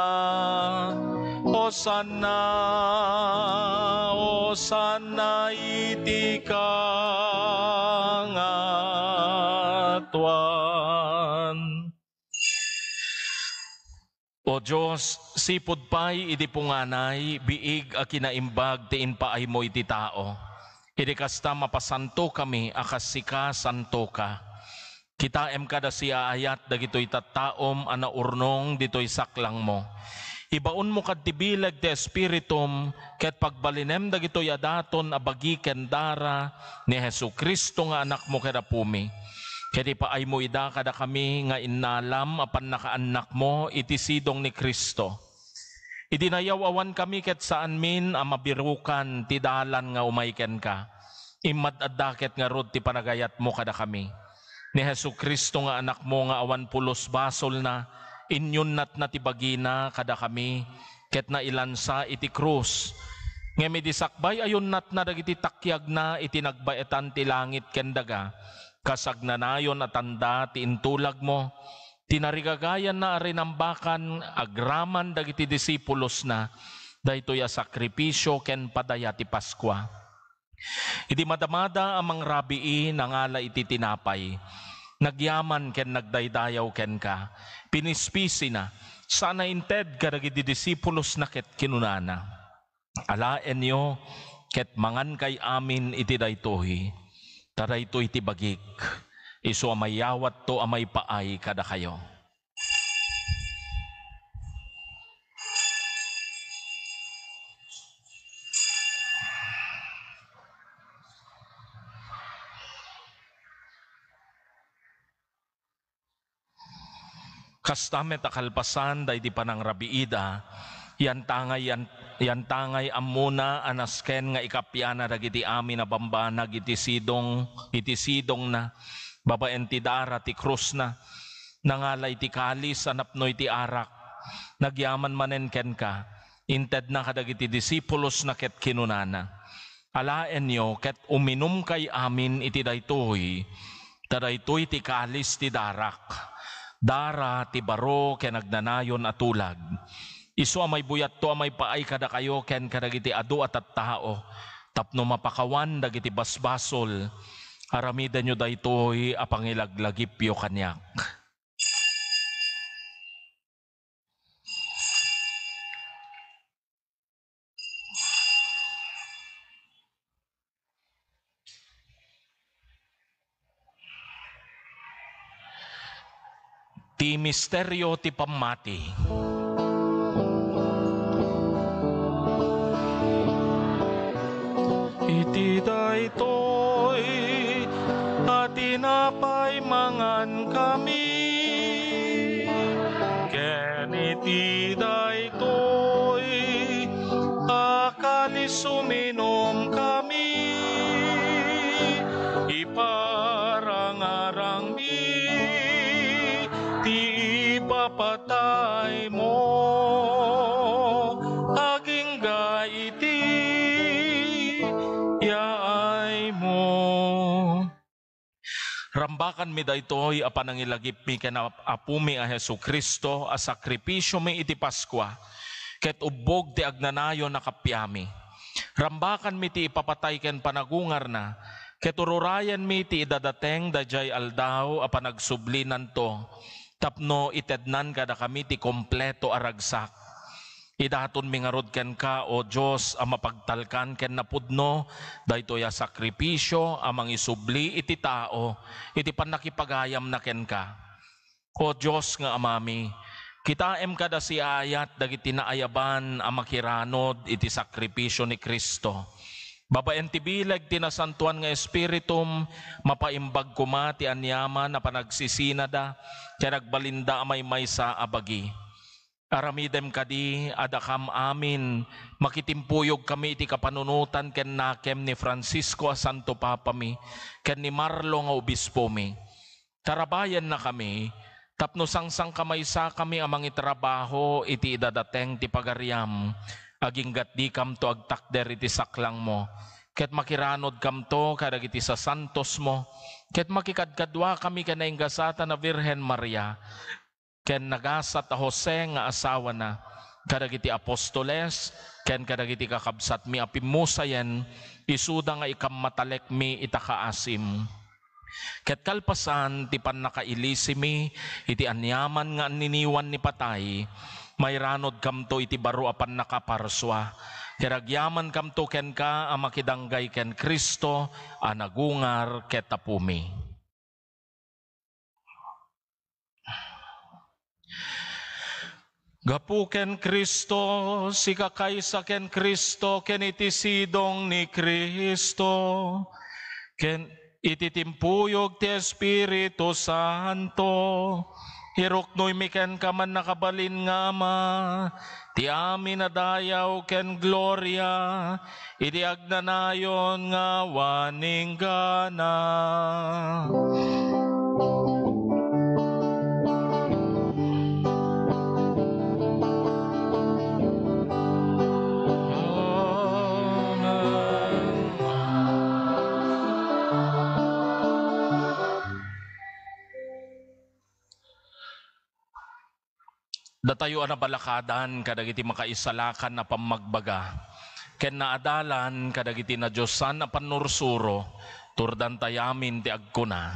Hosanna, Hosanna iti kangatoan. O Dios, sipud pay idi punganay, biig a kinaimbag ti impaaymo iti tao. Idi kasta, mapasantokami a kas sika santoka. Kitaem kada siaayat dagitoy tattaom a naurnong ditoy saklangmo. Ibaonmo kad ti bileg ti Espiritum ket pagbalinem dagitoy a daton a bagi ken dara ni Jesu-Cristo nga Anakmo ken Apomi. Ket ipaaymo ida kadakami nga innalam a pannakaannakmo iti sidong ni Cristo. Idi nayaw-awankami ket saanmin a mabirukan ti dalan nga umay kenka, immad-adda ket ngarud ti panagayatmo kadakami. Ni Jesu-Cristo nga Anakmo nga awan pulos basolna, inyunnatna ti bagina kadakami ket nailansa iti krus. Ngem idi sakbay a yunnatna dagiti takiagna iti nagbaetan ti langit ken daga, kas agnanayon a tanda ti intulagmo, tinarigagayanna a rinambakan agraman dagiti disipulosna daytoy a sakrifisio ken padaya ti Paskua. Idi madamada a mangrabii, nangala iti tinapay, nagyaman ken nagdaydayaw kenka, pinispisina, sana inted kadagiti disipulosna ket kinunana, "Alaenyo ket mangankay amin iti daytoy, ta daytoy ti bagik, isu a mayawatto a maipaay kadakayo." Kasta met a kalpasan daydi panangrabiida, yantangay, yan-, yantangay ammona a nasken nga ikapiana dagiti amin a bambanag iti sidong, iti sidongna, babaen ti dara ti krusna. Nangala iti kalis a napno iti arak. Nagyaman manen kenka, intedna kadagiti disipulosna ket kinunana, "Alaenyo ket uminumkay amin iti daytoy, ta daytoy ti kalis ti darak, dara ti baro ken agnanayon a tulag. Isu a maibuyatto a maipaay kadakayo ken kadagiti adu a tattao, tapno mapakawan dagiti basbasol. Aramidenyo daytoy a pangilaglagipyo kaniak." Ti misterio ti pammati. Iti daytoy a tinapay mangankami, ken iti daytoy a kalis uminumkami, iparangarangmi ti ipapataymo agingga iti yaaymo. Rambakanmi daytoy a panangilagipmi ken Ap-, Apomi a Jesu-Cristo a sakripisiomi iti Paskua, ket ubbog ti agnanayon a kapiami. Rambakanmi ti ipapatay ken panagungarna, ket ururayenmi ti idadateng daydiay aldaw a panagsublinanto, tapno itednan kadakami ti kompleto a ragsak. Idatonmi ngarud kenka, O Dios a mapagtalkan ken napudno, daytoy a sakripisio a mangisubli iti tao iti pannakipagayamna kenka. O Dios nga Amami, kitaem kada siaayat dagiti naayaban a makiranod iti sakripisio ni Cristo. Babaen ti bileg ti Nasantoan nga Espiritum, mapaimbag koma ti aniaman a panagsisinada ken agbalinda a maymaysa a bagi. Aramidem kadi a dakam amin, makitimpuyogkami iti kapanunotan ken nakem ni Francisco a Santo Papami ken ni Marlo nga Obispomi. Tarabayennakami tapno sangsangkamaysakami a mangitrabaho iti idadateng ti pagariam, aginggat dikamto agtakder iti saklangmo, ket makiranodkamto kadagiti sasantosmo, ket makikadkaduakami ken naingasatan a Birhen Maria, ken nagasat a Jose nga asawana, kadagiti apostoles, ken kadagiti kakabsatmi a pimmusayen, isuda nga ikammatalekmi ita kaasim. Ket kalpasan ti pannakailisimi iti aniaman nga anniniwan ni patay, mairanodkamto iti baro a pannakaparsua, ket agyamankamto kenka a makidanggay ken Cristo a nagungar ket Apomi. Gapu ken Cristo, sikakaysa ken Cristo, ken iti sidong ni Cristo, ken, Iti timpuyog ti Espiritu Santo, iruknoymi kenka, mannakabalin nga Ama, ti amin a dayaw ken gloria, iti agnanayon nga awan inggana. Datayo a nabalakadan kadagiti makaisalakan a pammagbaga, ken naadalan kadagiti nadiosan a pannursuro, turdantayamin ti agkuna.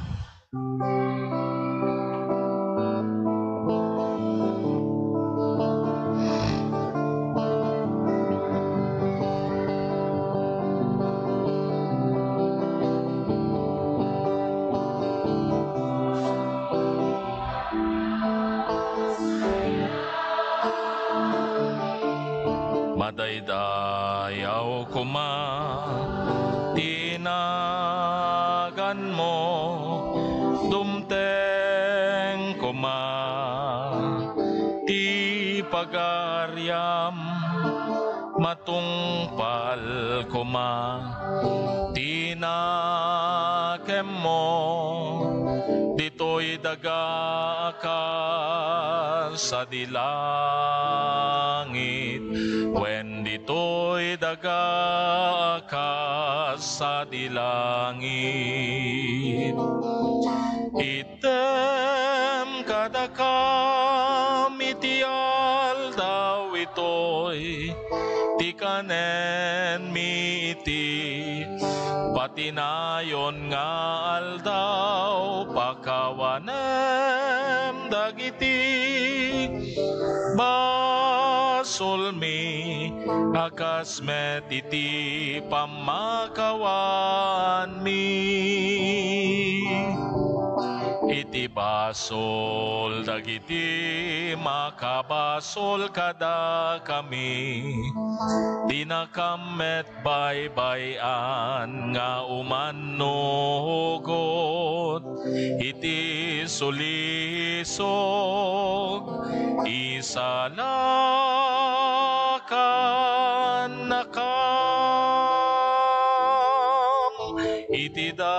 Madaydayaw koma ti naganmo, dumteng koma ti pagariam, matungpal koma ti nakemmo, ditoy daga a kas sadi langit, wen ditoy daga a kas sadi langit. Ittem kadakam iti aldaw itoy ti kanenmi iti patinayon nga aldaw. Pakawanem dagiti basolmi a kas met iti pammakawanmi. Iti basol dagiti makabasol kadakami, dinakam met baybay-an nga umannugot iti sulisog, isalakannakam iti dakes.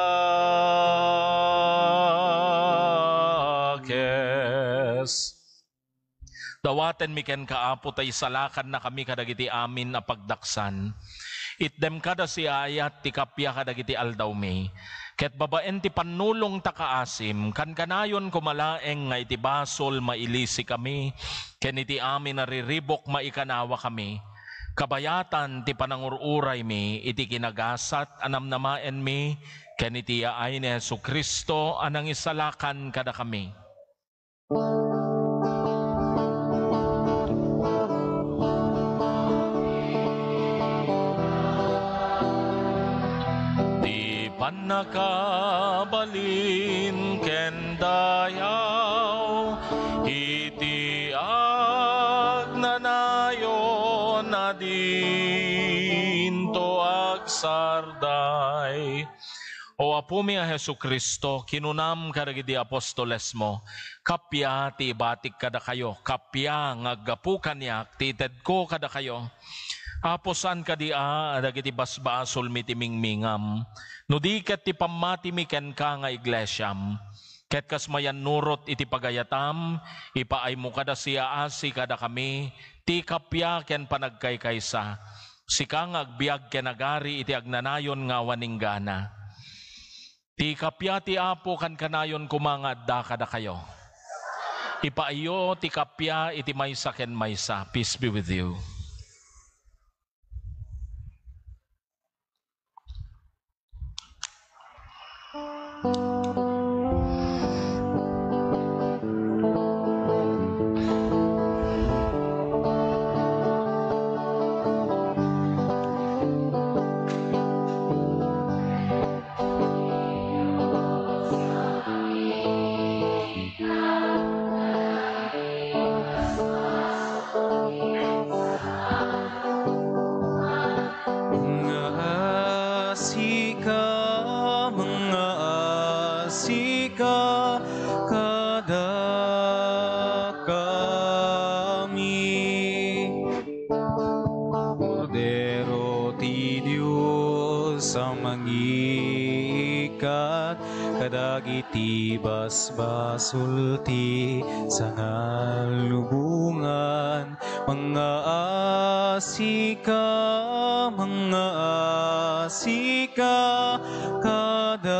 Dawatenmi kenka, Apo, ta isalakannakami kadagiti amin a pagdaksan. Itdem kada siaayat ti kappia kadagiti aldawmi, ket babaen ti pannulongta kaasim, kankanayon koma laeng nga iti basol mailisikami, ken iti amin a riribuk maikanawakami. Kabayatan ti panangur-uraymi iti kinagasat a namnamaenmi ken iti yaay ni Jesu-Cristo a nangisalakan kadakami. Ti pannakabalin ken dayaw iti agnanayon a dinto agsarday. O Apomi a Jesu-Cristo, kinunam kadagiti apostolesmo, "Kappia ti ibatik kadakayo, kappia nga aggapu kaniak ti itedko kadakayo." Apo, saan kadi a dagiti basbasolmi ti mingmingam, no di ket ti pammatimi kenka nga iglesiam. Ket kas mayannurot iti pagayatam, ipaaymo kada siaasi kadakami ti kappia ken panagkaykaysa. Sika nga agbiag ken agari iti agnanayon nga awan inggana. Ti kappia ti Apo kankanayon koma nga adda kadakayo. Ipaayyo ti kappia iti maysa ken maysa. Peace be with you. a mangiikkat kadagiti basbasol ti sangalubongan. Mangngaasika, mangngaasika kadakami.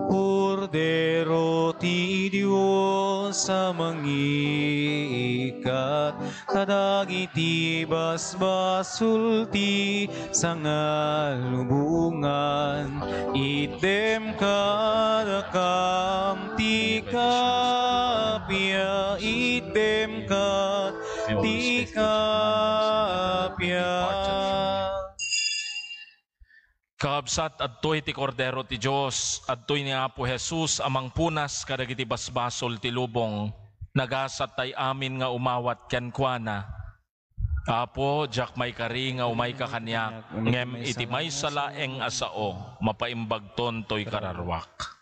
Kordero ti Dios a mangiikkat kadagiti basbasol ti sangalubongan. Itdem kadakam ti kappia, itdem kad ti kappia. Kakabsat, adtoy ti Kordero ti Dios, adtoy ni Apo Jesus a mangpunas kadagiti basbasol ti lubong. Nagasat tay amin nga umawat kenkuana. Apo, diak maikari nga umayka kaniak, ngem iti maysa laeng a sao, mapaimbagton toy kararuak.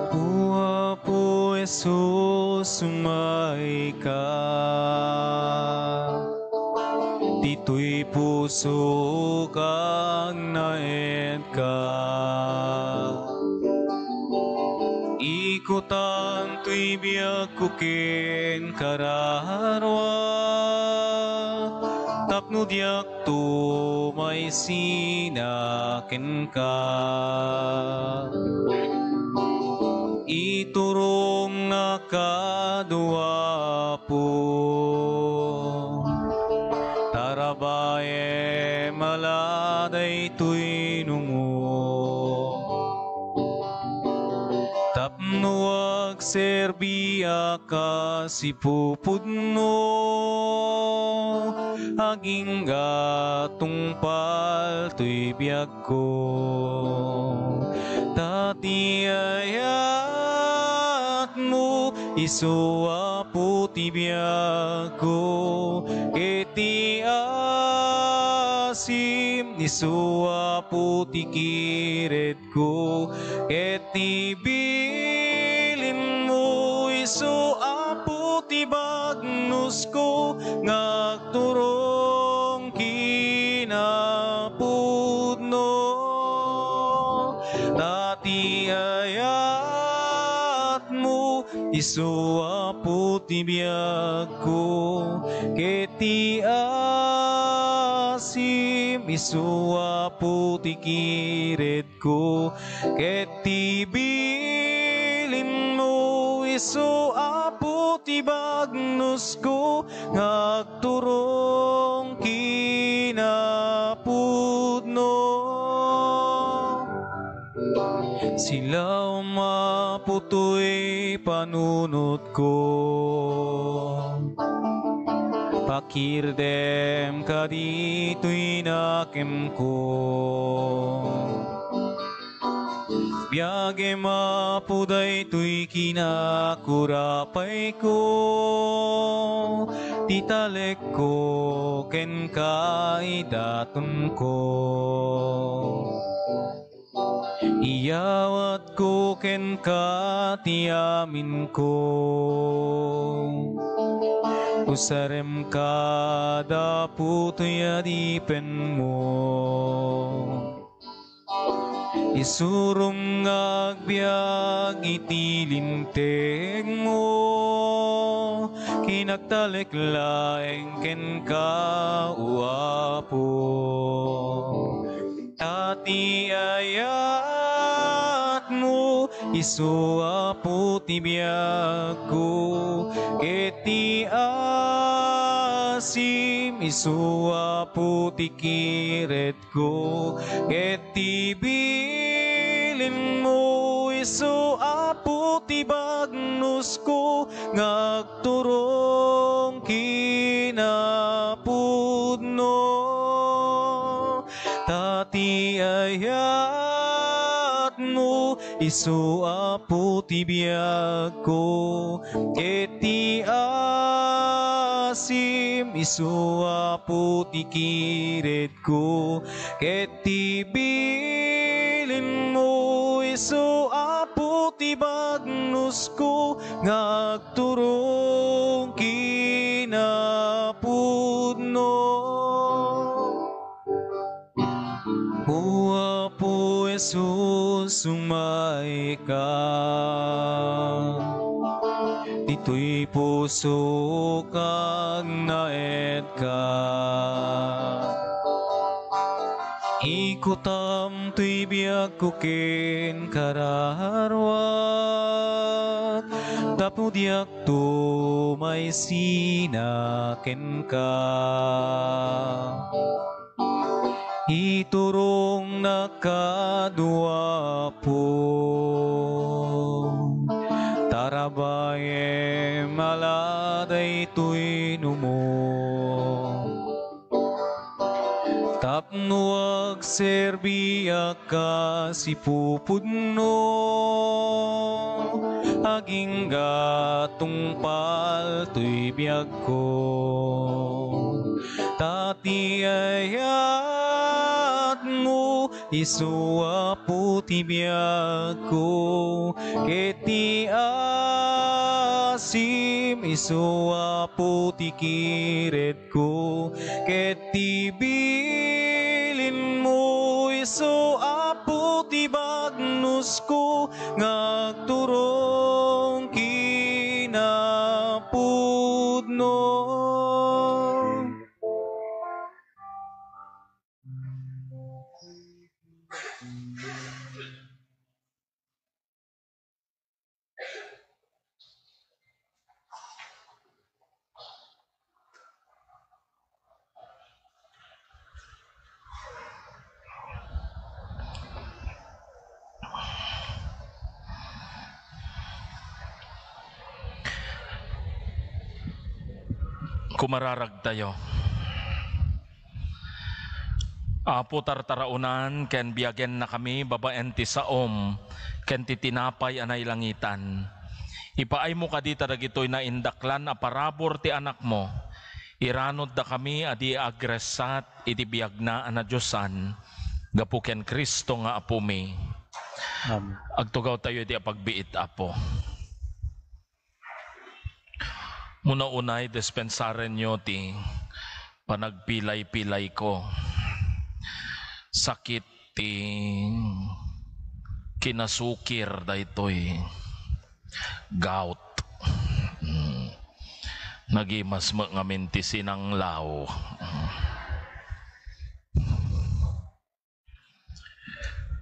O Apo Jesus, umayka. Ditoy pusok agnaedka. Ikutan toy biagko ken kararuak, tapno diakto maisina kenka. Iturongnak kano, Apo, tarabaem a la daytoy nungo. Tapno agserbiak a sipupudno, agingga tungpal toy biag ko. Ta ti ayatmo, isu Apo ti biagko, ket ti asim, isu Apo ti kiredko, ket ti bilinmo, isu Apo ti bagnosko, nga agturong kinapudno. Ta ti ayatmo, isu Apo ti biagko, ket ti asim, isu Apo ti kiredko, ket ti bilinmo, isu Apo ti bagnosko, nga agturong kinapudno. Silaom, Apo, toy panunotko. Pakirdem kaditoy nakemko. Biagem, Apo, daytoy kinakurapayko, ti talekko ken kaidatonko. Iyawatko kenka ti aminko. Usarem kada putoy adipenmo. Isurom nga agbiag iti lintegmo, ken agtalek laeng kenka, O Apo. Ta ti ayatmo, isu Apo ti biagko, ket ti asim, isu Apo ti kired ko, ket ti bilinmo, isu Apo ti bagnosko nga agturong kinapudno. Ta ti ayatmo isu, Apo, ti biagko, ket ti asim isu, Apo, ti kired ko, ket ti bilinmo isu, Apo, ti bagnosko nga agturong kinapudno. O Apo Jesus, sumayka. Ditoy pusok agnaedka. Ikutam toy biagko ken kararua, tapno diakto maisina kenka. Iturongnak kano, Apo, tarabayem ala daytoy numo. Tapno agserbiak kas ipupudno, agingga tungpal toy biagko. Ta ti ayatmo isu, Apo, ti biagko, ket ti asim isu, Apo, ti kired ko, ket ti bilinmo isu, Apo, ti bagnosko nga agturong kinapudno. Kumararagtayo. Apo, tartaraonan ken biagennakami babaen ti saom ken ti tinapay a nailangitan. Ipaaymo kadi ta dagitoy naindaklan a parabur ti Anakmo. Iranoddakami a di agressat iti biagna a nadiosan gapu ken Cristo nga Apomi. Amen. Agtugawtayo iti apagbiit, Apo. Muna unay, dispensarenyo ti panagpilay-pilayko. Sakit ti kinasukir daytoy. Gout. Mm. Nagimas met ngamin ti sinanglaw. Mm.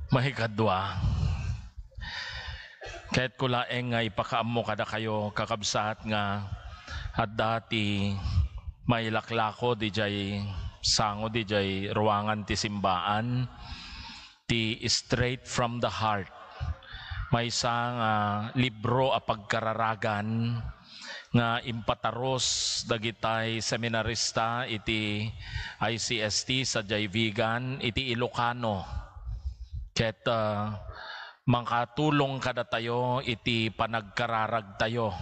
Maikadua, kayatko laeng nga ipakaammo kadakayo, kakabsat, nga adda ti mailaklako didiay sango, didiay ruangan ti simbaan, ti Straight from the Heart. Maysa nga libro a pagkararagan nga impatarus dagitay seminarista iti I C S T sadiay Vigan iti Ilocano. Ket, ah, makatulong kadatayo iti panagkararagtayo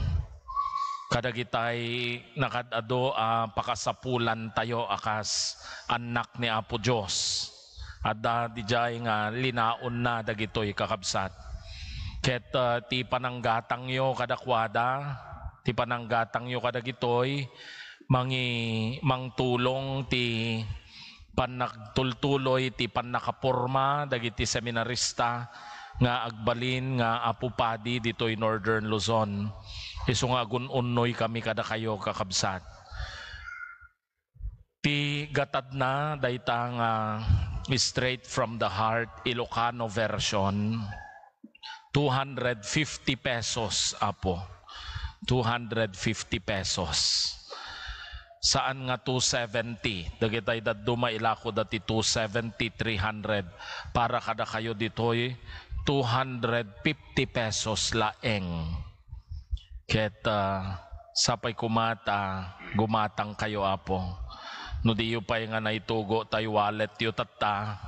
kadagitay nakaad-adu a pakasapulantayo a kas annak ni Apo Dios. Adda didiay nga linaonna dagitoy, kakabsat. Ket, ah, ti pananggatangyo kadakuada, ti pananggatangyo kadagitoy, mangi-, mangtulong ti pannagtultuloy ti pannakaporma dagiti seminarista nga agbalin nga Apo Padi ditoy Northern Luzon. Isu nga agun-unnoykami kadakayo, kakabsat. Ti gatadna dayta nga Straight from the Heart Ilocano version, two hundred fifty pesos, Apo. Two hundred fifty pesos. Saan nga two seventy. Dagitay dadduma, ilakoda ti two seventy, three hundred. Para kadakayo ditoy, two hundred fifty pesos laeng. Ket, ah, sapay koma ta gumatangkayo, Apo. No diyo pay nga naitugo tay walletyo tatta,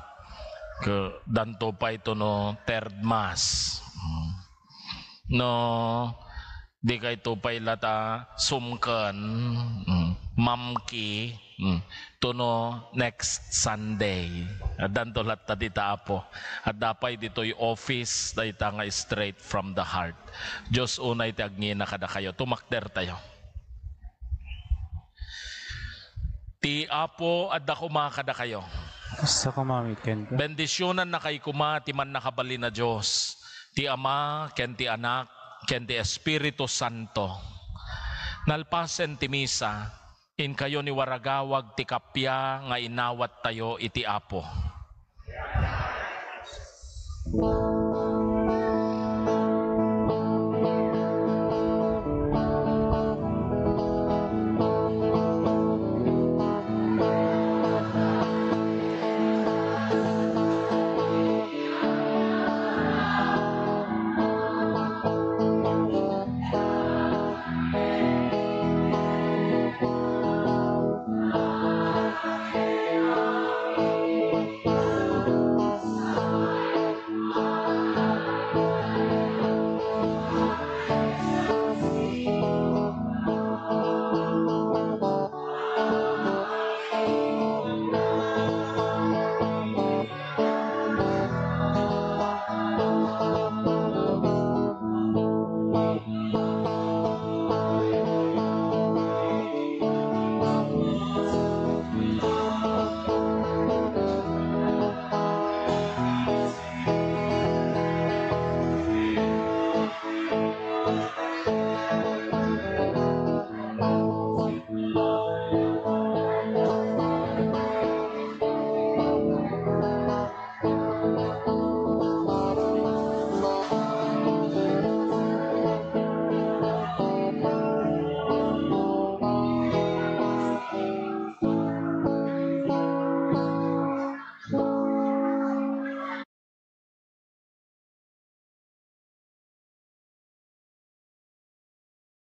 ke-, danto pay to no third mass. Mm. No, di kayto pay la ta sumken, mm, mamki, mm, to no next Sunday. Addanto latta dita, Apo. Adda pay ditoy office, dayta nga straight from the heart. Dios unay ti agngina kadakayo. Tumakdertayo. Ti Apo adda koma kadakayo. Kasta koma met kenka. Bendisionannakay koma ti mannakabalin a Dios, ti Ama, ken ti Anak, ken ti Espiritu Santo. Nalpasen ti misa, inkayo ni waragawag ti kappia nga inawattayo iti Apo.